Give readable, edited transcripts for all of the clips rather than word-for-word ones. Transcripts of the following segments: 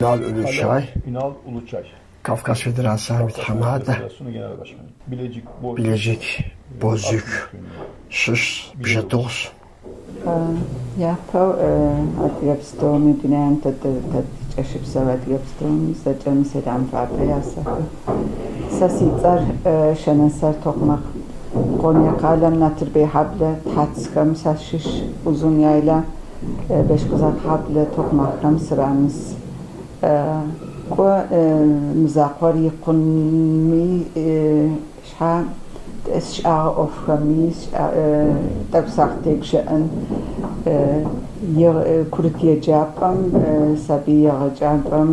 Ünal Uluçay, Ünal Uluçay. Kafkas Federasyonu Kafkas Thamada, Federasyonu Genel Başkanı. Bilecik, Bozüyük, Bilecik, Bozüyük, Artvin köyünde. Şış, Bjedors. Япэу адыгэ псоми дунейм щыпсэу адыгэ псоми зэкӏэми сэлам фабэ ясэхы. Сэ си цӏэр Шэнэсэр Токъмакъ. Къония къалэм Натырбей хьэблэ Тхьэцхэм сащыщ Узун-Яйла Бешкъызакъ хьэблэ Токъмакъхэм сыраныс. Кӏуэ мызакъуэр икъунми щхьэ сшӏагъэ ӏофхэми тӏэкӏу сакъытегущыӏэн. Курыт еджапӏэм сабий егъэджапӏэм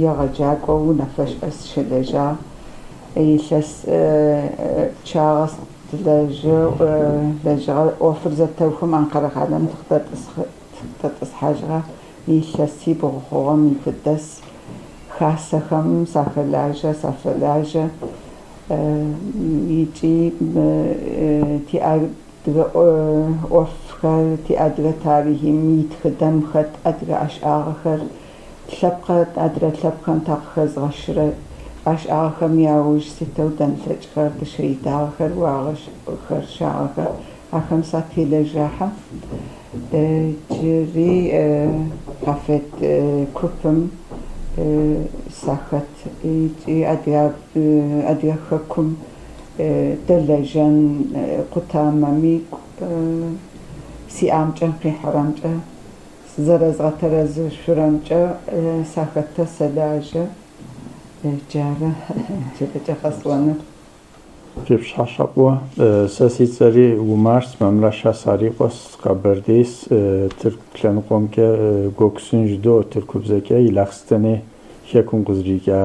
егъэджакӏуэу унафэщӏэ сыщылэжьагъ. Илъэс пчъагъэ лэжьыгъэ ӏофыр зэтэухэм Анкара къалэм тыкъыдэтӏысхьажьыгъэ. Илъэсибгъу хъугъэм итыдэс хасэхэм сахэлажьэ, сафэлажьэ. Икӏи тиадыгэ ӏофхэр, тиадыгэ тарихъым итхыдэм хэт адыгэ ӏэшӏагъэхэр, лъэпкъ адрэ лъэпкъхэм такъыхэзгъэщырэ ӏэшӏагъэхэм яуж ситэу дэнлъэкӏхэр, дышъэидагъэхэр, уагъэхэр, шагъэхэр ахэм сателэжьахьэ. Джыри къафет купым сахэт икӏи адыгэ хэкум дэлэжьэн къутамэми сиӏамкӏэ къихьэрэмкӏэ зэрэзгъэтэрэзышъурэмкӏэ сахэтэ сэлажьэ. Джары джырэкӏэ къэсӏоныр. Пщыхьэщхьэфӏуэ сэ си цӏэри Умарс, Мамрэшэ Сарикъуэс, Къэбэрдейс, Тырку лъэныкъуэмкӏэ Гоксун жыдоӏэ тыркубзэкӏэ, Илахъстэней хэкум къызэрикӏа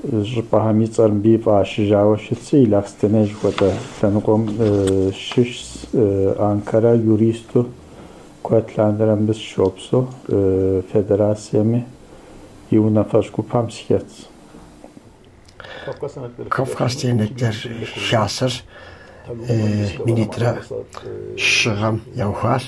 щӏыпӏэхэм и цӏэр мыбы фӏащыжауэ щытси, Илахъстэней жыхуэтӏэ лъэныкъуэм щыщс, Анкара юристу куэд лъандэрэ мыбы сыщопсэу, федерациями и унафэщӏ гупэм сыхэтс. Kafkas Sanatları Kafkas Federasyonu Dernekler 2003 yılında kuruldu. Хасэр Tabii bu bölgesi de var ama минитӏрэ Amasya щыгъэм яухуащ.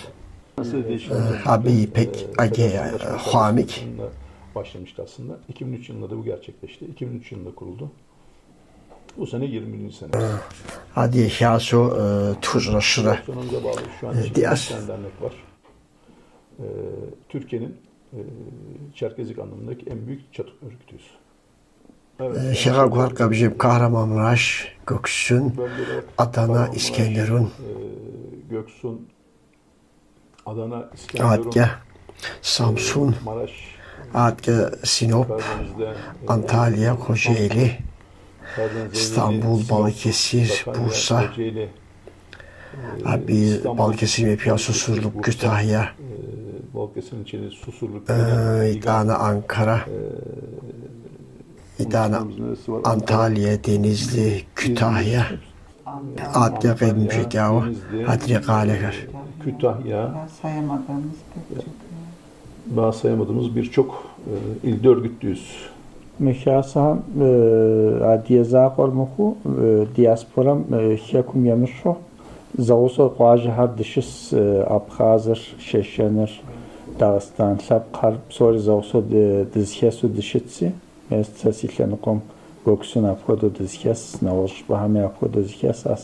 Nasıl değişim olacak Абы dedi. и пэкӏ ӏэджэ Federasyon Başkanı хъуамикӏ. Federasyonu'nda başlamıştı aslında. 2003 yılında da bu gerçekleşti. 2003 yılında kuruldu. Bu sene 21. senemiz. Адыгэ хасэу тхущӏрэ щырэ Federasyonumuza bağlı şu an için 3 диӏэщ. tane dernek var. Türkiye'nin Çerkezlik anlamındaki en büyük çatı örgütüyüz. Evet, Хэгъэгухэр къэбжым Kahramanmaraş, Göksun, bölgeler Adana, Kahramanmaraş, İskenderun, Göksun, Adana, İskenderun, Adke, Samsun, Maraş, Adke, Sinop, Karadeniz'de Antalya, Kocaeli, Karadeniz İstanbul, Sinop, Balıkesir, Sakarya, Bursa, Kocaeli, Abi İstanbul, Balıkesir mepya Balıkesir, Susurluk, Bursa, Kütahya, Balıkesir'in içeri Susurluk, Biga, İdana Ankara, İdana unuttuğumuz neresi var? Ankara, Antalya, Denizli, İzmir, Kütahya, Adke Antalya, къедмыжэкӏауэ Denizli, адрей къалэхэр. Kütahya, Daha sayamadığımız pek çok. daha sayamadığımız birçok ilde örgütlüyüz. Мы хасэхэм адыгэ закъуэр мыхъуу, диаспорэм хэкум емыщхьу зэгъусэу къуажэхэр дыщыс Абхъазыр, Шэшэныр, Дагъыстан лъэпкъхэр псори зэгъусэу дызэхэсу дыщытси, мес сэ си лъэныкъуэм Гоксун апхуэдэу дызэхэс, нэгъуэщӏ щӏыпӏэхэми апхуэдэу зэхэсас.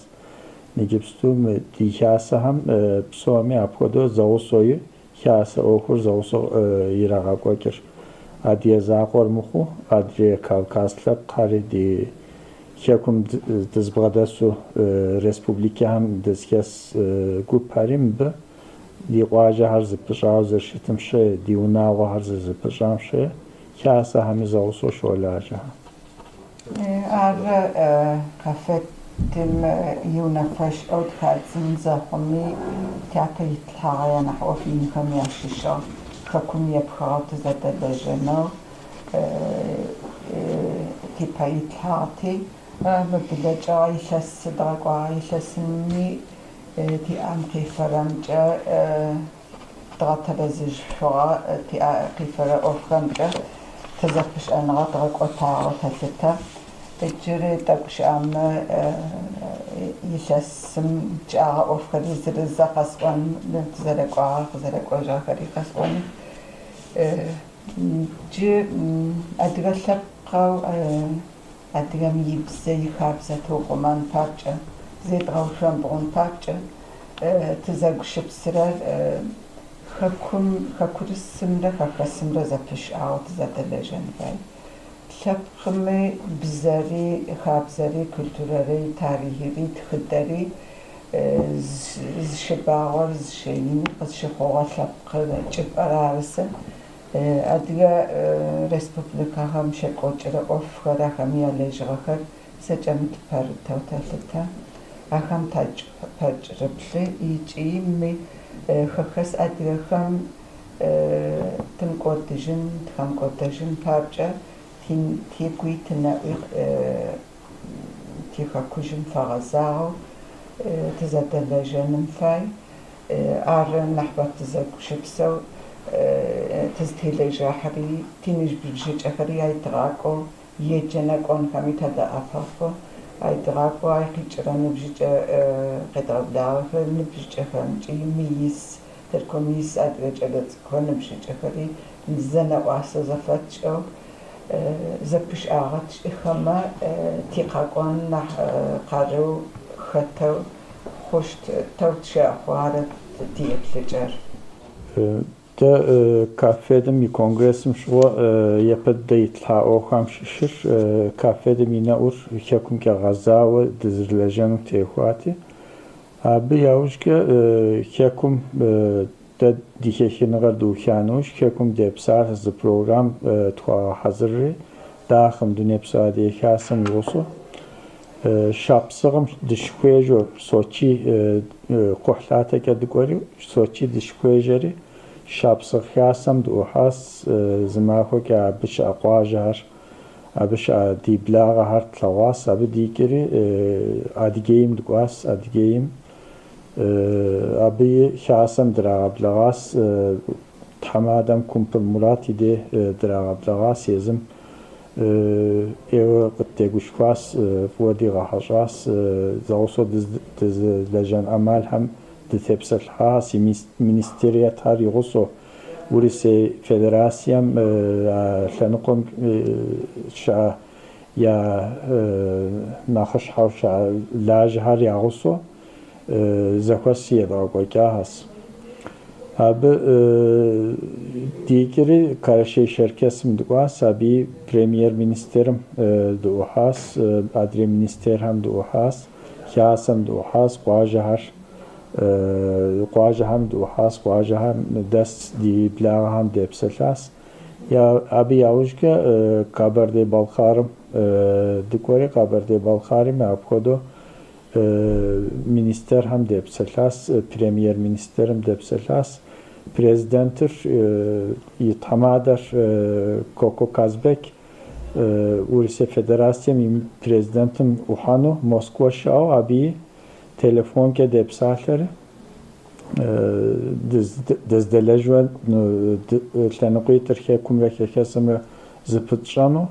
Иджыпсту мы ди хасэхэм псоми апхуэдэу зэгъусэуи хасэ ӏуэхур зэгъусэу ирагъэкӏуэкӏыр. Адыгэ закъуэр мыхъуу, адрей Кавказ лъэпкъхэри ди хэкум дызбгъэдэсу республикэхэм дызэхэс гупхэри мыбы ди къуажэхэр зэпыщӏауэ зэрыщытым щей, ди унагъуэхэр зэрызэпыщӏам щей, хасэхэми зэгъусэу щолажьэхэр. Ар къафетым иунафэщӏэу тхадзын зэхъуми тяпэ итлъхьагъэ янахь ӏоф инхэм ящыщыгъ. Хэкум епхыгъэу тызэдэлэжьэнэу типэ итлъхьагъэти мы блэкӏыгъэ илъэс дгъэкӏуагъэ илъэсми тиӏэм къифэрэмкӏэ дгъэтэрэзыжьшъугъэ тиӏэ къифэрэ ӏофхэмкӏэ тызэпышӏэныгъэ дгъэкӏотагъэу тэлъытэ. Джыри тӏэкӏу щыӏэмэ илъэсым кӏагъэ ӏофхэри зырызэ къэсӏон, тызэрэкӏуагъэ къызэрэкӏожьыгъэхэри къэсӏоных. Джы адыгэ лъэпкъэу адыгэм ибзэ ихабзэ тыухъумэн папкӏэ, зедгъэушъомбгъун папкӏэ тызэгущыпсырэр хэкум хэкурысымрэ хэхэсымрэ зэпышӏагъэу тызэдэлэжьэн фай. Лъэпкъми бзэри, хабзэри, культурэри, тарихъри, тхыдэри зыщыбагъор зыщыин къызщыхъугъэ лъэпкъыр чӏыпӏэр арысы. Адыгэ республикэхэм щекӏокӏырэ ӏофхэр, ахэм ялэжьыгъэхэр зэкӏэми тыпэрытэу тэлъытэ. Ахэм тапэкӏырыплъы икӏи мы хэхэс адыгэхэм тымкӏодыжьын, тхамкӏодэжьын папкӏэ тигуи тынэӏуи тихэкужьым фэгъэзагъэу тызэдэлэжьэным фай. Ары нахьыбэ тызэгущыпсэу тызтелэжьахьэри, тиныбжьыкӏэхэри айтыгъакӏоу еджэнэ кӏонхэми тадэӏэпыӏэхъу. Айтыгъакӏоу ай къикӏырэ ныбжьыкӏэ къедгъэблагъэхэр ныбжьыкӏэхэмкӏи мы ис Тыркум ис адыгэ кӏэлэцӏыкӏухэр ныбжьыкӏэхэри зэнэӏуасэ зэфэтшӏэу зэпышӏагъэ тшӏыхэмэ тикъэкӏон нахь къарыу хэтэу хъущт тэу тщэхъу ары тиеплъыкӏэр. Дэ КАФФЕД-м и конгрессым щыгъуэ япэ дыдэ итлъхьа ӏуэхухэм щыщыр КАФФЕД-м и нэӏур хэкумкӏэ гъэзауэ дызэрылэжьэным техуати, абы яужькӏэ хэкум дэ ди хэхыныгъэр дыуха нэужь, хэкум депсалъэ зы программ тхуагъэхьэзырри, ДАХ-м Дунейпсо Адыгэ Хасэм и гъусэу Шапсыгъым дыщыхуежьэу Сочи кхъухьлъатэкӏэ дыкӏуэри, Сочи дыщыхуежьэри, Шапсыгъ Хасэм дыӏухьащ зы махуэкӏэ абы щыӏэ къуажэхэр, абы щыӏэ ди благъэхэр тлъэгъуащ, абы дикӏри Адыгейм дыкӏуащ, Адыгейм абыи Хасэм драгъэблэгъащ, тхьэмадэм Къумпӏыл Мурат и дей драгъэблэгъащ, езым ӏейуэ къыттегушхуащ, фӏыуэ дигъэхьэщӏащ, зэгъусэу дызэлэжьэн ӏэмалхэм дытепсэлъыхьащ, и министериетхэр и гъусэу Урысей Федерацием а лъэныкъуэм щыӏэ я нэхъыщхьэу щыӏэ лажьэхэр я гъусэу зэхуэс едгъэкӏуэкӏащ. Абы дикӏри Къэрэшей-Шэркэсым дыкӏуащ, абыи премьер-министрым дыӏухьащ, адрей министерхэм дыӏухьащ, Хасэм дыӏухьащ, къуажэхэр къуажэхэм дыӏухьащ, къуажэхэм дэс ди благъэхэм депсэлъащ. Абы яужькӏэ Къэбэрдей-Балъкъэрым дыкӏуэри, Къэбэрдей-Балъкъэрым апхуэдэу министерхэм депсэлъащ, премьер-министрым депсэлъащ, президентыр и тхьэмадэр Кӏуэкӏуэ Казбек Урысей Федерацием и президентым ӏухьэну Москва щыӏэу, абыи телефонкӏэ депсалъэри дыздэлэжьуэ лъэныкъуитӏыр хэкумрэ хэхэсымрэ зыпытщӏэну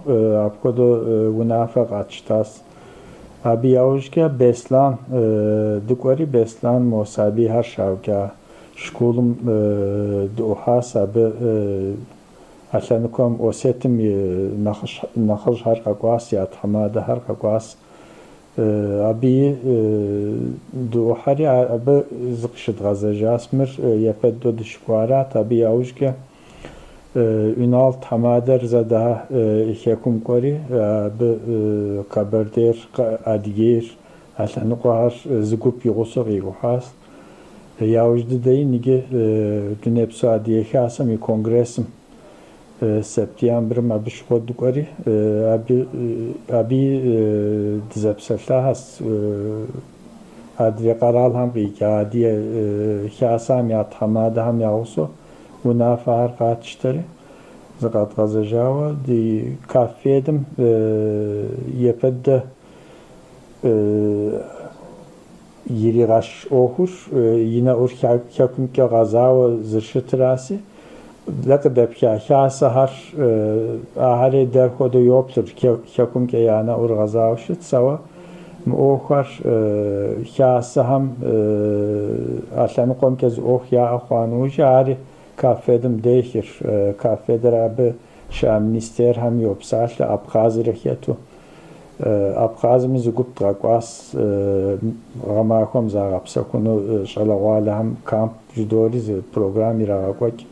апхуэдэу унафэ къатщтащ. Абы яужькӏэ Беслан дыкӏуэри, Беслан мо сабийхэр щаукӏа школым дыӏухьащ, абы а лъэныкъуэм Осетым и нэхъыжьхэр къэкӏуащ, я тхьэмадэхэр къэкӏуащ. Абыи дыӏухьэри, абы зыкъыщыдгъэзэжащ. Мыр япэ дыдэу дыщыкӏуарат, абы яужькӏэ Юнал тхьэмадэр зэда хэкум кӏуэри, абы Къэбэрдейр, Адыгейр, а лъэныкъуэхэр зы гуп и гъусэу къикӏухьащ. Яужь дыдэи иджы Дунейпсо Адыгэ Хасэм и конгрессым септембрым абы щыгъуэ дыкӏуэри, абыи дызэпсэлъащ адрей къэралхэм къикӏа адыгэ хасэхэм я тхьэмадэхэм я гъусэу унафэхэр къатщтэри зыкъэдгъэзэжауэ ди КАФФЕД-м япэ дыдэ иригъэщ ӏуэхур и нэӏур хэкумкӏэ гъэзауэ зэрыщытыраси, дэ къыдэпха хасэхэр ахэри дэр хуэдэу йоплъыр, хэкумкӏэ я нэӏур гъэзауэ щытщ, ауэ мы ӏуэхухэр хасэхэм а лъэныкъуэмкӏэ зы ӏуэху яӏэ хъуа нэужь, ари КАФФЕД-ым дехыр. КАФФЕД-ыр абы щыӏэ министерхэм йопсалъэ, Абхъазри хэту. Абхъазми зы гуп дгъэкӏуащ гъэмахуэм загъэпсэхуну щӏалэгъуалэхэм камп жыдори зы программ ирагъэкӏуэкӏ.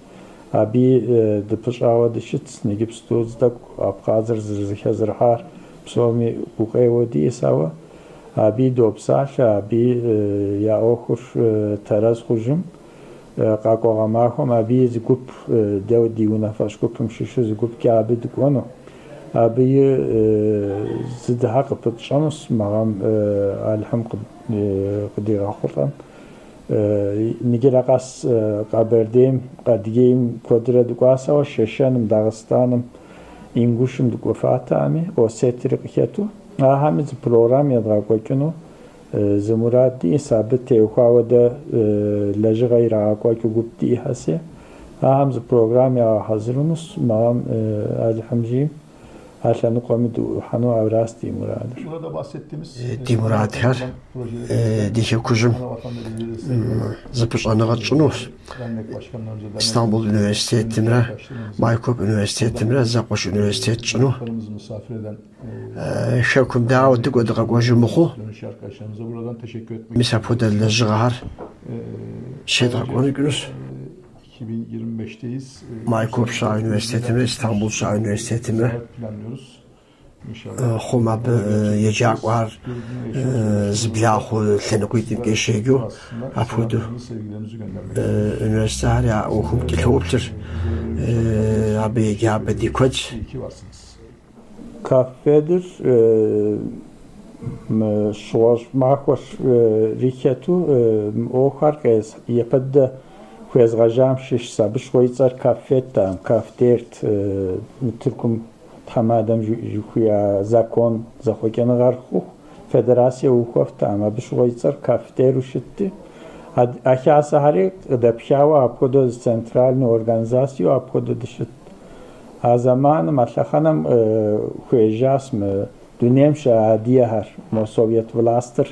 Абыи дыпыщӏауэ дыщытщ, иджыпсту зы тӏэкӏу Абхъазыр зэрызэхэзэрыхьар псоми гукъеуэ диӏэщ, ауэ абыи допсалъэ, абыи я ӏуэхур тэрэз хъужым. Къакӏуэ гъэмахуэм абыи зы гуп, дэ ди унафэщӏ гупым щыщу зы гупкӏэ абы дыкӏуэну. Абыи зы дыхьэ къыпытщӏэнущ мы гъэм Алыхьым къыдигъэхъулӏэм. Иджырэ къэс Къэбэрдейм, Адыгейм куэдрэ дыкӏуащ, ауэ Шэшэным, Дагъыстаным, Ингушым дыкӏуэфатэкъыми, Осетри къыхэту. Ахэми зы программ едгъэкӏуэкӏыну зы мурад диӏэщ, абы теухуауэ дэ лэжьыгъэ ирагъэкӏуэкӏыу гуп диӏэхэси, ахэм зы программ ягъэхьэзырынущ, мы гъэм Алыхьым жиӏэм а лъэныкъуэми дыӏухьэну аращ ди мурадыр. Burada bahsettiğimiz Ди мурадхэр projeleri ди хэкужьым Anavatan Belediye destekli зэпыщӏэныгъэ тщӏынущ. dernek başkanlarımıza, dernek Istanbul Üniversitetimre, Maykop Üniversitetimre зэкъуэш университет тщӏыну. konuklarımızı misafir eden Хэкум дауэ дыкӏуэ дыкъэкӏуэжу мыхъуу, dönüş arkadaşlarımıza buradan teşekkür etmek мис апхуэдэ лэжьыгъэхэр щедгъэкӏуэнукӏынущ. 2025'teyiz. Maykop щыӏэ университетымрэ Истанбул щыӏэ университетымрэ Ziyaret planlıyoruz. İnşallah. хъум абы еджакӏуэхэр зэблахъуу лъэныкъуитӏымкӏэ щеджэу Aslında апхуэдэу selamlarımızı, sevgilerimizi göndermek университетхэр я ӏуэхум кӏэлъоплъыр. Абы еджапӏэ ди куэдщ. İyi ki varsınız. КАФФЕД-ыр мы щыгъуэщӏ махуэр рихэту мы ӏуэхухэр япэ дыдэ хуезгъэжьам щыщщ. Абы щыгъуэ и цӏэр КАФФЕД-тэкъым, КАФДЕРт. Мы Тыркум тхьэмадэм жыхуиӏа закон зэхъуэкӏыныгъэр хъуху федерацие ухуэфтэкъым. Абы щыгъуэ и цӏэр КАФДЕРу щытти. А хасэхэри къыдэпхауэ апхуэдэу зы центральнэ организациеу апхуэдэу дыщытт. А зэманым, а лъэхъэнэм хуежьащ мы дунейм щыӏэ адыгэхэр, мо совет властыр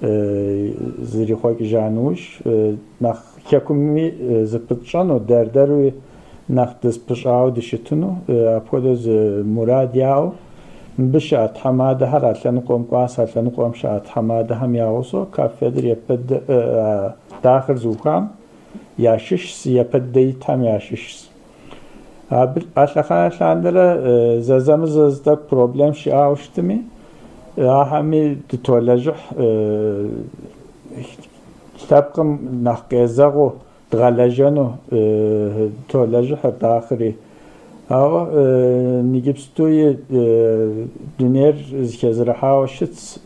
зэрихъуэкӏыжа нэужь, нэхъ хэкуми зыпытщӏэну, дэр-дэруи нэхъ дызыпыщӏауэ дыщытыну, апхуэдэу зы мурад яӏэу. Мыбы щыӏэ тхьэмадэхэр а лъэныкъуэм кӏуащ, а лъэныкъуэм щыӏэ тхьэмадэхэм я гъусэу КАФФЕД-ыр япэ дыдэ ДАХ-р зыухуам ящыщщ, япэ дыдэ итхэм ящыщщ. Абы а лъэхъэнэ лъандэрэ зэзэмызэ зы тӏэкӏу проблем щыӏауэ щытми, ахэми дытолэжьыхь лъэпкъым нэхъ къезэгъыу дгъэлэжьэну дытолэжьыхьыр ДАХ-ри. Ауэ иджыпстуи дунейр зэхэзэрыхьауэ щытщ,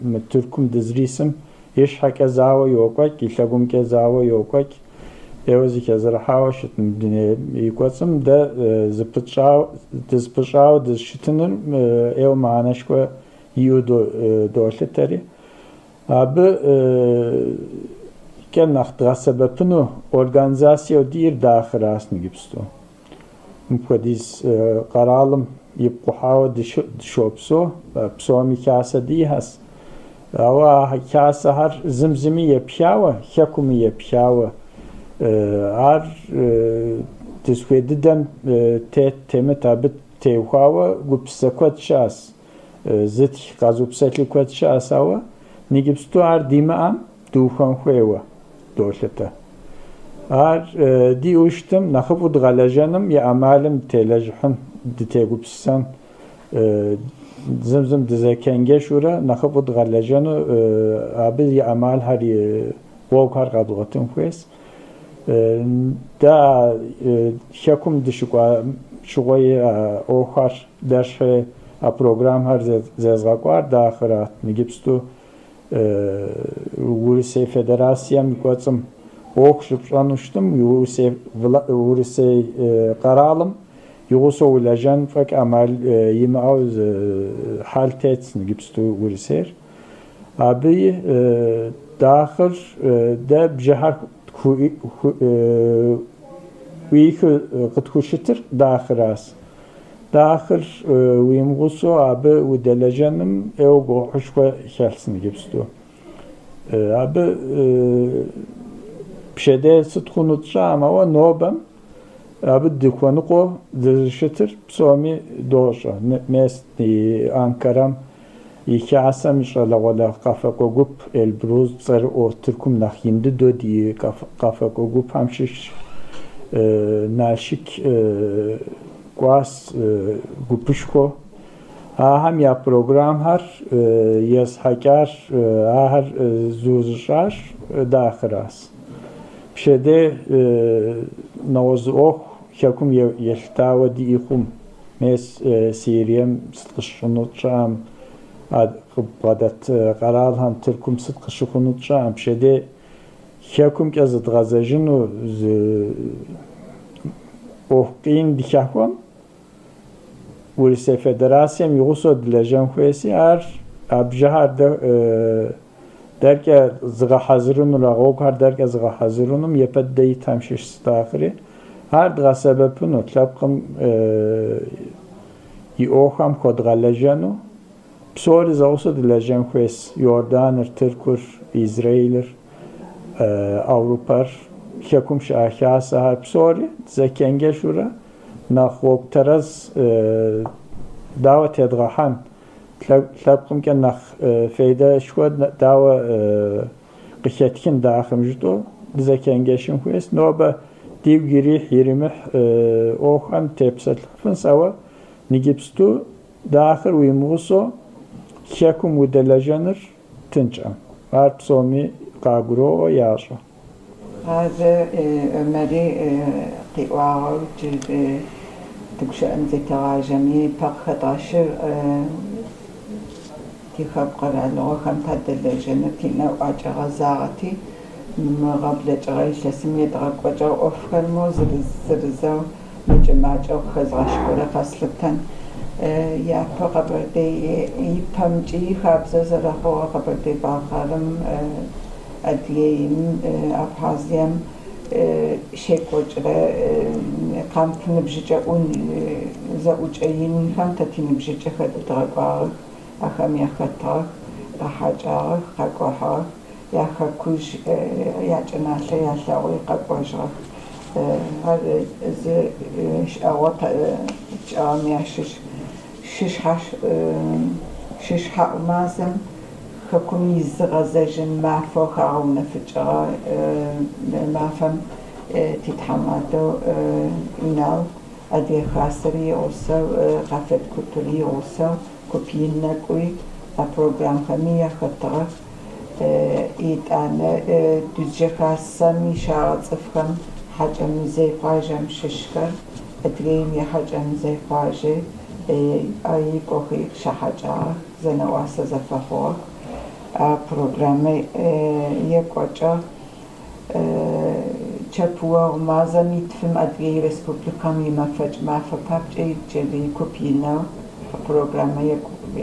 мы Тыркум дызэрисым и щхьэкӏэ зауэ йокӏуэкӏ, и лъэгумкӏэ зауэ йокӏуэкӏ. Ӏейуэ зэхэзэрыхьауэ щыт мы дунейм и кӏуэцӏым дэ дызыпыщӏауэ дызыщытыныр ӏейуэ мыхьэнэшхуэ иӏэу долъытэри. Абы кӏэ нэхъ дгъэсэбэпыну организациеу диӏэр ДАХ-ращ иджыпсту. Мыпхуэдиз къэралым ипкъухьауэ дыщопсэу, псоми хасэ диӏэщ. Ауэ а хасэхэр зым зыми епхауэ, хэкуми епхауэ. Ар дызыхуей дыдэм тет темыт абы теухуауэ гупсысэ куэд щыӏэщ. Зытх къэзупсэлъи куэд щыӏэщ, ауэ иджыпсту ар димыӏэм дыухуэн хуейуэ долъытэ. Ар диӏэу щытым нэхъыфӏу дгъэлэжьэным и ӏэмалым дытелэжьыхьын, дытегупсысэн, зым зым дызэчэнджэщурэ нэхъыфӏу дгъэлэжьэну абы и ӏэмалхэр, и гъуэгухэр къэдгъуэтын хуейщ. Дэ хэкум дыщыкӏуа щыгъуэи а ӏуэхухэр дэр щхьэ а программхэр зезгъэкӏуар ДАХ-рат. Иджыпсту Урысей Федерацием и кӏуэцӏым ӏуэху щыпщӏэну щытым, Урысей къэралым и гъусэу улэжьэн фӏэкӏ ӏэмал имыӏэу зы хьэл тетщ иджыпсту Урысейр. Абыи ДАХ-р дэ бжыхьэр ӏуихыу къытхущытыр ДАХ-ращ. ДАХ-р уимыгъусэу абы удэлэжьэным ӏейуэ гугъуехьышхуэ хэлъщ иджыпсту. Абы Пщэдей сыт хъуну тщӏам, ауэ нобэм абы дыхуэныкъуэу дызэрыщытыр псоми дощӏэ. Мес Анкарам и хасэм и щӏалэгъуалэ къэфакӏуэ гуп Эльбрус цӏэрыӏуэу Тыркум нэхъ ин дыдэу ди къэфакӏуэ гупхэм щыщ Налшык кӏуащ гупышхуэу. Ахэм я программхэр езыхьэкӏар, ахэр зузыщӏар ДАХ-ращ. Пщэдей нэгъуэщӏ зы ӏуэху хэкум елъытауэ диӏи хъум. Мес Сирием сыт къыщыщӏыну тщӏам, къыбгъэдэт къэралхэм Тыркум сыт къыщыхъуну тщӏам. Пщэдей хэкумкӏэ зыдгъэзэжыну зы ӏуэху къин дыхэхуэм, Урысей Федерацием и гъусэу дылэжьэн хуейси, ар а бжыхьэр дэркӏэ зыгъэхьэзырынур, а гъуэгухэр дэркӏэ зыгъэхьэзырынум япэ дыдэ итхэм щыщ ДАХ-ри. Ар дгъэсэбэпыну, лъэпкъым и ӏуэхухэм хуэдгъэлэжьэну, псори зэгъусэу дылэжьэн хуейщ. Иорданыр, Тыркур, Израилыр, Европэр, хэкум щыӏэ хасэхэр псори дызэчэнджэщурэ нэхъ гъуэгу тэрэз дауэ тедгъэхьэн, лъэпкъымкӏэ нэхъ фейдэшхуэ дауэ къыхэтхын ДАХ-м жытӏэу дызэчэнджэщын хуейщ. Нобэ дигу ирихь, иримыхь ӏуэхухэм тепсэлъыхьыфынщ, ауэ иджыпсту ДАХ-р уимыгъусэу хэкум удэлэжьэныр тыншкъым. Ар псоми къагуроӏуэ, ящӏэ. Ары Өмэри къиӏуагъэу джы тыгущыӏэн зетэгъажьэми ыпэ къыхэдгъэщыр тихэку къэралыгъохэм тадэлэжьэныр тинэӏу акӏэгъэзагъэти, мыгъэ блэкӏыгъэ илъэсым едгъэкӏуэкӏыгъэ ӏофхэр мо зырыз-зырызэу мэкӏэ-макӏэу къыхэзгъэщыгъорэ къэслъытэн. Япэ Къэбэрдей ипэмкӏи хабзэ зэрэхъугъэ Къэбэрдей-Балъкъэрым, Адыгейм, Абхъазием щекӏуэкӏырэ камп ныбжьыкӏэ зэӏукӏэ инхэм тэ тиныбжьыкӏэхэр дгъэкӏуагъэх, ахэм яхэтыгъэх, къахьакӏагъэх, къакӏухьыгъэх, яхэкужь, якӏыналъэ ялъэгъуи къэкӏожьыгъэх. Ар зы щыӏэгъо тшӏыгъэм ящыщ. Шышъхьэӏу мазэм хэкум изыгъэзэжьын мафэу хагъэунэфыкӏыгъэ мафэм титхьаматэу Инал Адыгэ Хасэри игъусэу, КАФФЕД купыри игъусэу, куп ин нэкӏуи а программхэми яхэтыгъэх. Итӏанэ Дюздже Хасэм ищагъэ цӏыфхэм Хьакӏэмызей къуажэм щыщхэр, Адыгеим и Хьакӏэмызей къуажэ икӏохи къыщахьакӏагъэх, зэнэӏуасэ зэфэхъугъэх. А программэ екӏуэкӏыгъ. Чъэпыогъу мазэм итфым Адыгей Республикэм имэфэкӏ мафэ папкӏэ джыри куп инэу программэ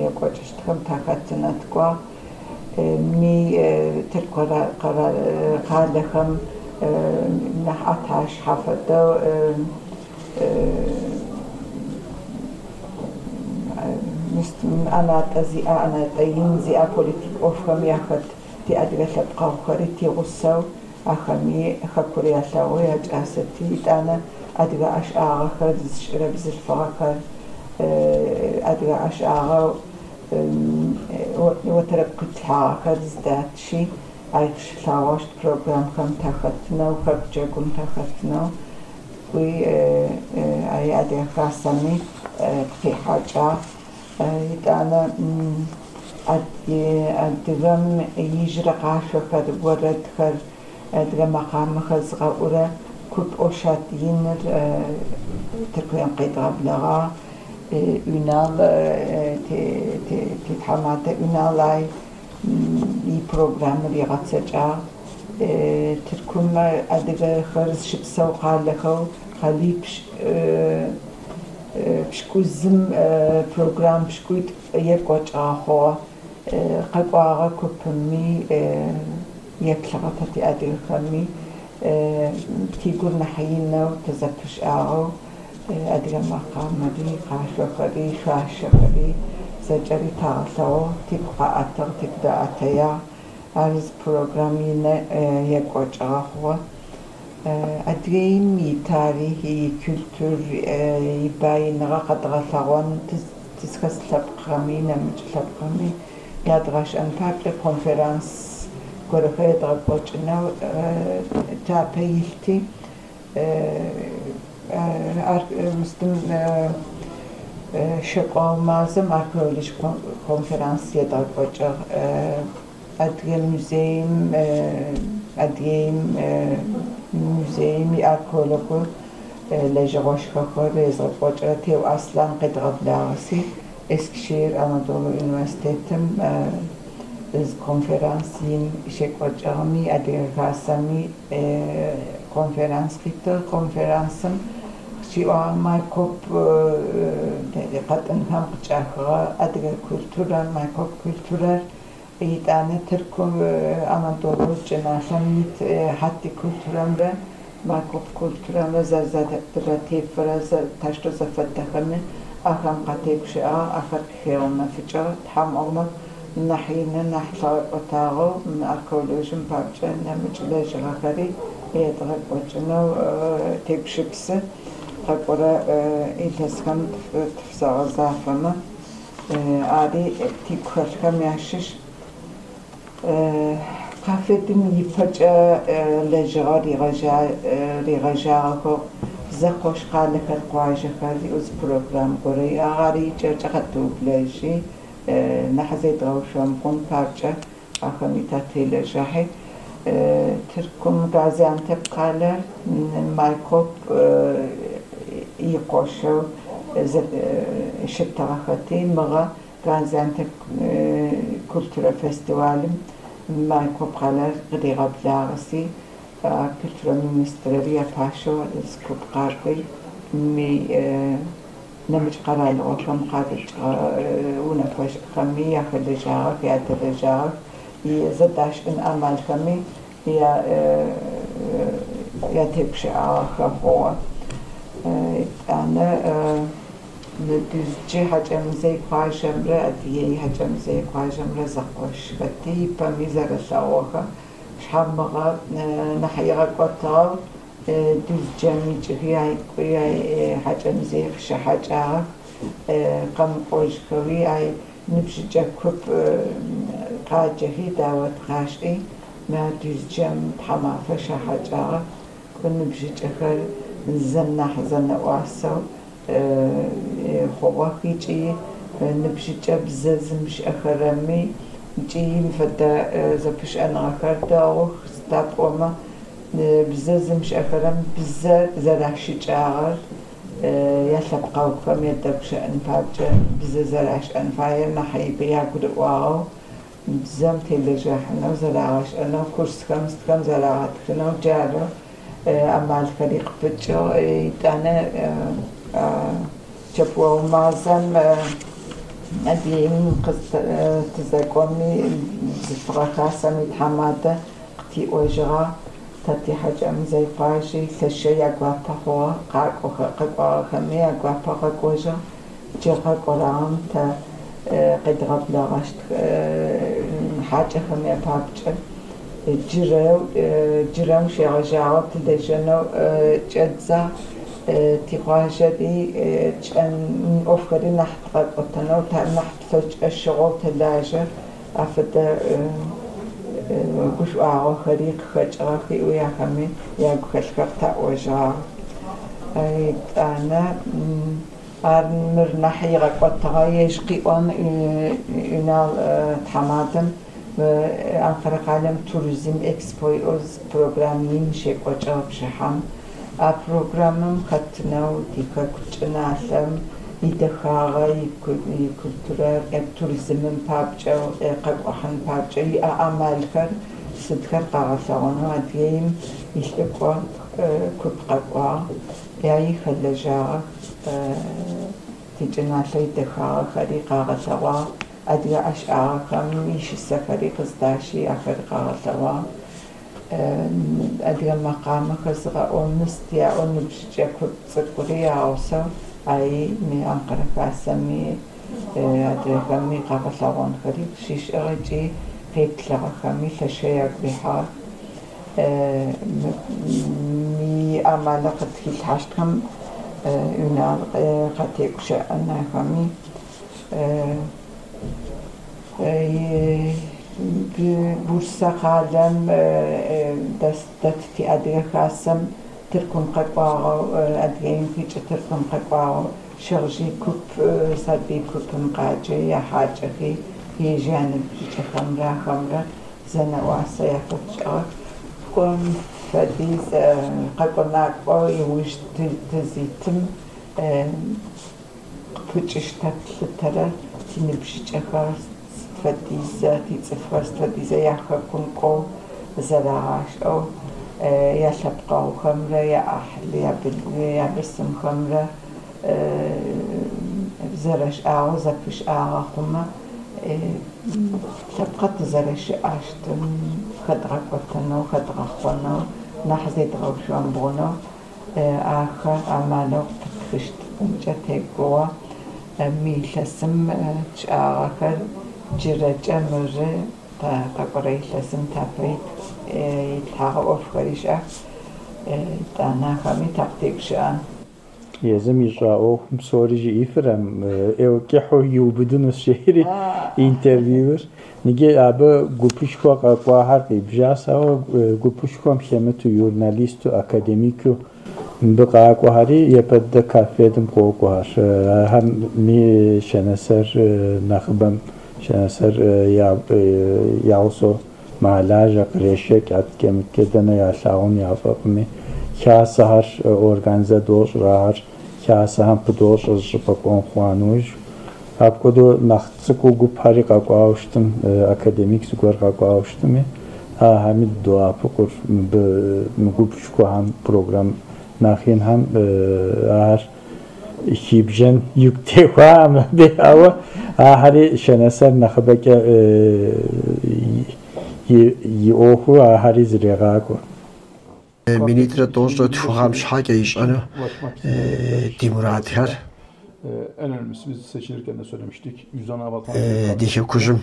екӏуэкӏыщтхэм тахэтынэу тыкӏуагъ. Мы тырку къалэхэм нахь ӏэташъхьэ фэдэу ӏэнатӏэ зиӏэ, ӏэнатӏэ ин зиӏэ политик ӏофхэм яхэт ти адыгэ лъэпкъэгъухэри тигъусэу ахэми хэкур ялъэгъуи якӏасэти, итӏанэ адыгэ ӏэшӏагъэхэр зышӏырэ бзылъфыгъэхэр, адыгэ ӏэшӏагъэу отэрэп къитлъхьагъэхэр зыдатщи, ай къыщылъагъощт программхэм тахэтынэу, хэку джэгум тахэтынэу, кӏуи ай Адыгэ Хасэми тыкъихьакӏагъ. Итӏанэ адыгэм ижьырэ къашъохэр, орэдхэр, адыгэ мэкъамэхэр зыгъэӏурэ куп Ошат иныр Тыркуем къедгъэблэгъагъ. Юнал титхьаматэ Юнал ай ипрограммэр игъэцэкӏагъ. Тыркум адыгэхэр зыщыпсэу къалэхэу къэлипщ пшӏыкӏузым программ пшӏыкӏуитӏу екӏуэкӏыгъэ хъугъэ. Къэкӏуагъэ купыми еплъыгъэ тэ тиадыгэхэми тигур нахь инэу тызэпышӏагъэу адыгэ мэкъамэри, къашъохэри, шъуашэхэри зэкӏэри тагъэлъэгъугъ, тигу къаӏэтыгъ, тигу даӏэтэягъ. Ар зы программ инэ екӏуэкӏыгъэ хъугъэ. Адыгейм и тарихъ, и культур, и баиныгъэ къэдгъэлъэгъуэн тызхэс лъэпкъхэми, нэмыкӏ лъэпкъхэми ядгъэшӏэн папкӏэ конференс горэхэр едгъэкӏокӏынэу тапэ илъти мыстым шэкӏогъу мазэм археологическэ конференс едгъэкӏокӏыгъ. Адыгэ музеим, Адыгеим музеим иархеологэу лэжьыгъэшхохэр езгъэкӏокӏырэ Теу Аслъан къедгъэблагъэси Ескишехир Анадолу университетым конференс ин щекӏокӏыгъэми, Адыгэ Хасэми конференс къитыгъ. Конференсым къыщиӏуагъ Майкоп къэтӏынхэм къычӏахыгъэ адыгэ культурэр, майкоп культурэр, итӏанэ Тырку Анадолу чӏыналъэм ит хьатти культурэмрэ майкоп культурэмрэ зэрэзэтефэрэ тащтэу зэфэдэхэми ахэм къатегущыӏагъ, ахэр къыхегъэнэфыкӏыгъ. Тхьэм ӏомэ нахь ины, нахь лъэгъэкӏотагъэу археологием папкӏэ нэмыкӏ лэжьыгъэхэри едгъэкӏокӏынэу тегущыпсы. Къэкӏорэ илъэсхэм тыфзэгъэзафэмэ, ари тигухэлъхэм ящыщ. КАФФЕД-ым ипэкӏэ лэжьыгъэ ригъэжьагъэхэу зэкъош къалэхэр, къуажэхэр зы программ горэ иӏагъ. Ари икӏэрыкӏэ къэтыублэжьи, нахь зедгъэушъомбгъун папкӏэ ахэми тателэжьахьи. Тыркум Газиантеп къалэр Майкоп икъошэу щытыгъэхэти, мыгъэ Газиантеп культурэ фестивалым Майкоп къалэр къыригъэблагъэси, культурэ министрэри япащэу зы куп къакӏуи, нэмыкӏ къэралыгъохэм къарыкӏыгъэ унэфэшӏхэми яхэлэжьагъэх, ядэлэжьагъэх, зэдашӏын амалхэми ятегущыӏагъэхэ хъугъэ. Итӏанэ Дюздже Хьакӏэмызэй къуажэмрэ Адыгей Хьакӏэмызэй къуажэмрэ зэкъошхэти, ипэми зэрэлъэгъугъэхэм шъхьамыгъэ нахь игъэкӏотыгъэу Дюзджэм икӏыхи айкӏуи Хьакӏэмызэй къыщыхьакӏагъэх. Къэмыкӏожьхэуи ай ныбжьыкӏэ куп къаджэхи даот къашӏи Дюзджэм тхьамафэ щахьакӏагъэх. Ныбжьыкӏэхэр нахь зэнэӏуасэу хъугъэх ыкӏи ныбжьыкӏэ бзэ зымышӏэхэрэми ыкӏи фэдэ зэпышӏэныгъэхэр дэгъух. Сыда пӏомэ бзэ зымышӏэхэрэм бзэр зэращыкӏагъэр ялъэпкъэгъухэм ядэгущыӏэн папкӏэ бзэ зэрашӏэн фаер нахь ягурыӏуагъэу бзэм телэжьахьынэу зэрагъэшӏэнэу курсхэм сытхэм зэрагъэтхынэу джары амалхэри къыпыкӏыгъ. Итӏанэ чэпыогъу мазэм Адыгеим тызэкӏоми бзылъфыгъэ хасэм итхьаматэ къытиӏожьыгъагъ. Тэ ти Хьакӏэмызэй къуажи лъэшэу ягуапэ хъугъэ, къэкӏуагъэхэми ягуапэ къэкӏожьыгъ. Джы къэкӏорагъэм тэ къедгъэблэгъэщт хьакӏэхэм япапкӏэ джырэм щегъэжьагъэу тылэжьэнэу кӏэдзагъ. Тикъуажэри кӏэн ӏофхэри нахь тыкъэкӏотэнэу, нахь тфэкӏэщыгъэу тэлажьэ. Афэдэ гушӏуагъохэри къыхэкӏыгъэх, ыӏуи ахэми ягухэлъхэр къытаӏожьыгъагъ. Итӏанэ ар мыр нахь игъэкӏотыгъэ ежь къиӏон Юнал тхьаматэм Анкара къалэм туризм экспо иӏэу программ ин щекӏокӏыгъ бжыхьэм. А программым хэтынэу тихэку чӏыналъэм идэхагъэ, икультурэ, туризмым папкӏэ, къэкӏухьын папкӏэ иӏэ амалхэр сыдхэр къагъэлъэгъонэу Адыгеим илӏыкӏо куп къэкӏуагъ. Яи хэлэжьагъэх, тичӏыналъэ идэхагъэхэри къагъэлъэгъуагъ. Адыгэ ӏэшӏагъэхэм ищысэхэри къыздащи ахэр къагъэлъэгъуагъ. Адыгэ мэкъамэхэр зыгъэӏон мыст яӏэу ныбжьыкӏэ куп цӏыкӏури ягъусэу аи мы Анкара хасэми адрэхэми къэгъэлъэгъонхэри къыщишӏыгъ ыкӏи къеплъыгъэхэми лъэшэу ягу рихьыгъэх. амалэу къытхилъхьащтхэм Юнал къатегущыӏэн ахэми. Бурсэ къалэм дэт ти Адыгэ Хасэм Тыркум къэкӏуагъэу, Адыгеим къикӏи Тыркум къэкӏуагъэу Щыгъыжъый куп, сабый купым къаджэ, яхьакӏэхи, ежь яныбжьыкӏэхэмрэ ахэмрэ зэнэӏуасэ яфэтшӏыгъэх. Кӏом фэдиз къэкӏо-накӏо ыуж тызитым къыпыкӏыщтэп тлъытэрэр тиныбжьыкӏэхэр сыд фэдизэ, тицӏыфхэр сыд фэдизэ яхэкум кӏоу зэрагъашӏэу, ялъэпкъэгъухэмрэ яӏахьыл, ябысымхэмрэ зэрэшӏагъэу, зэпышӏагъэ хъумэ, лъэпкъэ тызэрэщыӏэщтым хэдгъэкӏотэнэу, хэдгъэхъонэу, нахь зедгъэушъомбгъунэу ахэр амалэу къыпытхыщтымкӏэ тегугъо. Мы илъэсым тшӏагъэхэр джырэкӏэ мыры къэкӏорэ илъэсым тапэ итлъхьагъэ ӏофхэри щыӏэх. Итӏанэ ахэми такъытегущыӏэн. Езым ищӏа ӏуэхум псори жиӏэфырэм, ӏейуэ кӏыхьу иубыдынущ жери интервьюр. Иджы абы гупышхуэ къэкӏуахэр къибжащ, ауэ гупышхуэм хэмыту журналисту, академикыу мыбы къакӏуэхэри япэ дыдэ КАФФЕД-ым къокӏуэхэр. Ахэми Щэнэсэр нэхъыбэм Щэнэсэр я гъусэу мэлажьэ, кърешэкӏ, аткӏэ-мыткӏэ дэнэ ялъагъун яфӏэфӏми. Хасэхэр организэ дощӏыр, ахэр хасэхэм пыдощӏэ зыщӏыпӏэ кӏуэн хъуа нэужь. Апхуэдэу нэхъ цӏыкӏуу гупхэри къэкӏуауэ щытым, академик зыгуэр къэкӏуауэ щытми, ахэми дыдоӏэпыкъур мыбы мы гупышхуэхэм, программ нэхъ инхэм ахэр хибжэн игу техуакъым абы, ауэ ахэри Щэнэсэр нэхъыбэкӏэ и ӏуэхуу ахэри зрегъакӏуэ. Минитӏрэ тӏощӏрэ тху гъэм щхьэкӏэ ищӏэну ди мурадхэр. En önemlisi biz seçilirken de söylemiştik. 100 anavatan Ди хэкужьым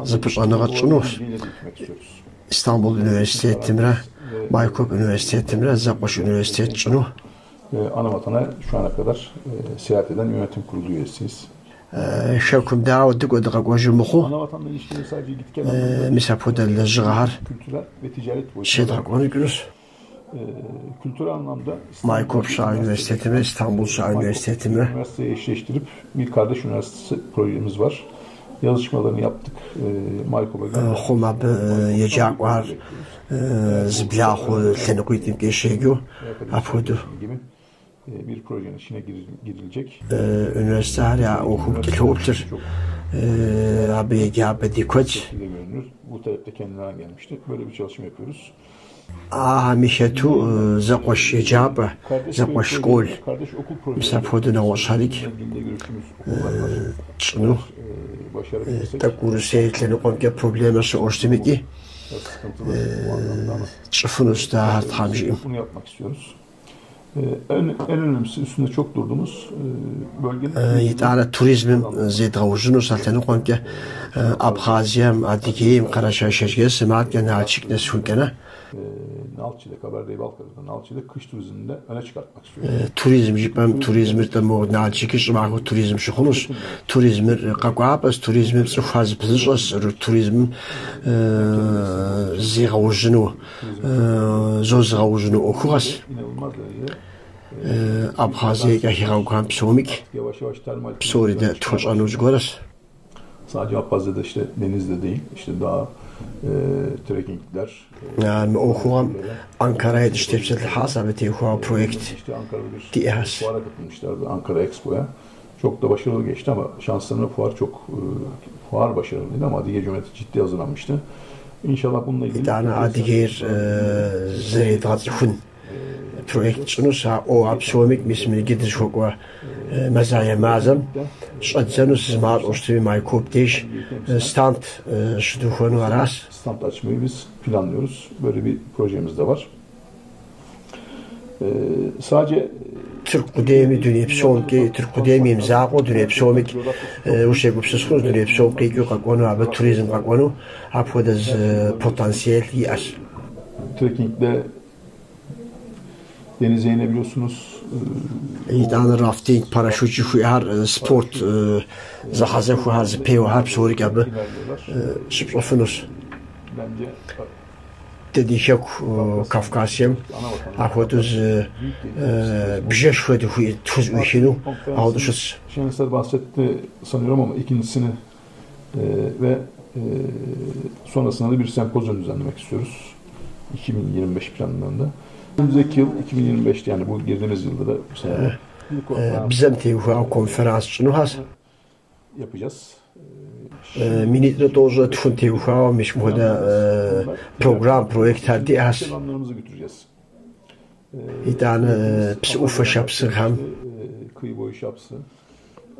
зэпыщӏэныгъэ тщӏынущ. Истанбул университетымрэ Майкоп университетымрэ зэкъуэш университет тщӏыну. Anavatana şu ana kadar seyahat eden yönetim kurulu üyesiyiz. Хэкум дауэ дыкӏуэ дыкъэкӏуэжу мыхъуу, Anavatanla ilişkileri sadece git gel anlamında мис апхуэдэ лэжьыгъэхэр kültürel ve ticaret boyutunda. щедгъэкӏуэнукӏынущ. Kültürel anlamda Майкоп щыӏэ университетымрэ Истанбул щыӏэ университетымрэ. Üniversiteye eşleştirip bir kardeş üniversitesi projemiz var. Yazışmalarını yaptık. Maykop'a gönderdik. Хъум абы еджакӏуэхэр зэблахъуу лъэныкъуитӏымкӏэ щеджэу апхуэдэу. Gibi bir projenin içine girilecek. Üniversitехэр я ӏуэхум кӏэлъоплъыр. Абы еджапӏэ ди куэдщ. Şekilde görünür. Bu talepte kendilerine gelmişti. Böyle bir çalışma yapıyoruz. Ахэми хэту зэкъуэш еджапӏэ, Kardeş зэкъуэш köy школ. projeleri, kardeş okul Мис projeleri. апхуэдэу нэгъуэщӏхэрикӏ Bununla ilgili de görüştüğümüz okullar var. тщӏыну. Başarabilirsek Тӏэкӏу Урысей лъэныкъуэмкӏэ проблемэ щыӏэу щытмикӏи biraz sıkıntılı bu anlamda ama тщӏыфынущ дэ ахэр Тхьэм жиӏэм. Bunu yapmak istiyoruz. En önemlisi üstünde çok durduğumuz bölgenin Итӏанэ туризмым зедгъэужьынущ а лъэныкъуэмкӏэ Абхъазием, Адыгейм, Къэрэшей-Шэрджэсым, аткӏэ Налшык нэсхункӏэнэ. Nalçı'da, Kabardey-Balkar'da, Nalçı'da kış turizmini de öne çıkartmak istiyoruz. Туризм жыпӏэм туризмыр тӏэ Налшыки щӏымахуэ туризм щыхъунущ. Туризмыр къэкӏуапӏэщ, туризмым цӏыхухэр зыпызыщӏэщ, туризмым зигъэужьыну, зозыгъэужьыну ӏуэхугъэщ. İnanılmaz derecede Абхъазиекӏэ хэгъэгухэм псомикӏ yavaş yavaş termal псори дэ тхуэщӏэну зыгуэрщ. Sadece Abhazya'da işte denizde değil, işte dağ, trekkingler. Мы ӏуэхугъэм Анкарае дыщытепсэлъыхьащ, абы теухуауэ проект İşte Ankara'da bir диӏэщ. fuara katılmışlardı Ankara Expo'ya. Çok da başarılı geçti ama şanslarına fuar çok fuar başarılıydı ama Adige Cumhuriyeti ciddi hazırlanmıştı. İnşallah bununla ilgili Итӏанэ Адыгейр зэредгъэцӏыхун проект тщӏынущ. А псомикӏ мис мы иджы дызыхуэкӏуэ мазае мазэм щӏэддзэнущ зымащӏэу щытми Майкоп деж стант щыдухуэну аращ. Stand açmayı biz planlıyoruz. Böyle bir projemiz de var. Sadece Тырку къудейми дуней псомкӏи, Тырку къудейм и мызакъуэу дуней псомикӏ ущегупсыс хъунущ, дуней псом къикӏыу къэкӏуэну, абы туризм къэкӏуэну апхуэдэ зы потенциал иӏэщ. Trekkingle Denize inebiliyorsunuz. Итӏанэ рафтинг, парашют жыхуиӏэхэр, спорт зэхьэзэхуэхэр, зэпеуэхэр псорикӏ абы щыпщӏэфынущ. Bence Дэ ди хэку Кавказием апхуэдэу зы бжэшхуэ тхузэӏуихыну апхуэдэу щытщ. Şener bahsetti sanıyorum ama ikincisini ve sonrasında da bir sempozyum düzenlemek istiyoruz. 2025 planlarında. Önümüzdeki yıl 2025'te yani bu girdiğimiz yılda da bu sene bir konferans Бзэм теухуауэ конференс тщӏынухьэс. yapacağız. Минитӏрэ тӏощӏрэ тхум теухуауэ мис мыпхуэдэ программ, проектхэр диӏэхэс. Alanlarımızı götüreceğiz. Итӏанэ псы ӏуфэ шапсыгъхэм Kıyı boyu Şapsı,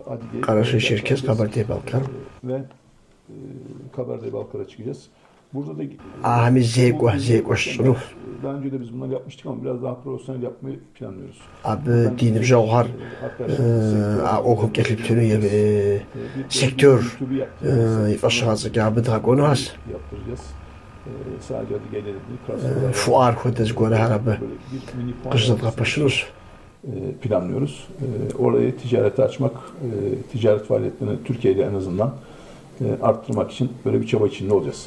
Adige, Къэрэшей-Черкес, Къэбэрдей-Балъкъэр. ve Kabardey-Balkar'a çıkacağız. Burada da Ахэми зекӏуэ щытщӏыну. Daha önce de biz bunları yapmıştık ama biraz daha profesyonel yapmayı planlıyoruz. Абы ди ныбжьэгъухэр а ӏуэхум кӏэлъыплъыну сектор и фӏэщыгъэцӏэкӏэ абы дгъэкӏуэнухьэс. Yaptıracağız. Sadece Adige'yle de değil, Krasnodar Фуар хуэдэ зыгуэрхэр абы böyle bir mini fuar къыщызэдгъэпэщынущ. Planlıyoruz. Orayı ticarete açmak, ticaret faaliyetlerini Türkiye'de en azından arttırmak için böyle bir çaba içinde olacağız.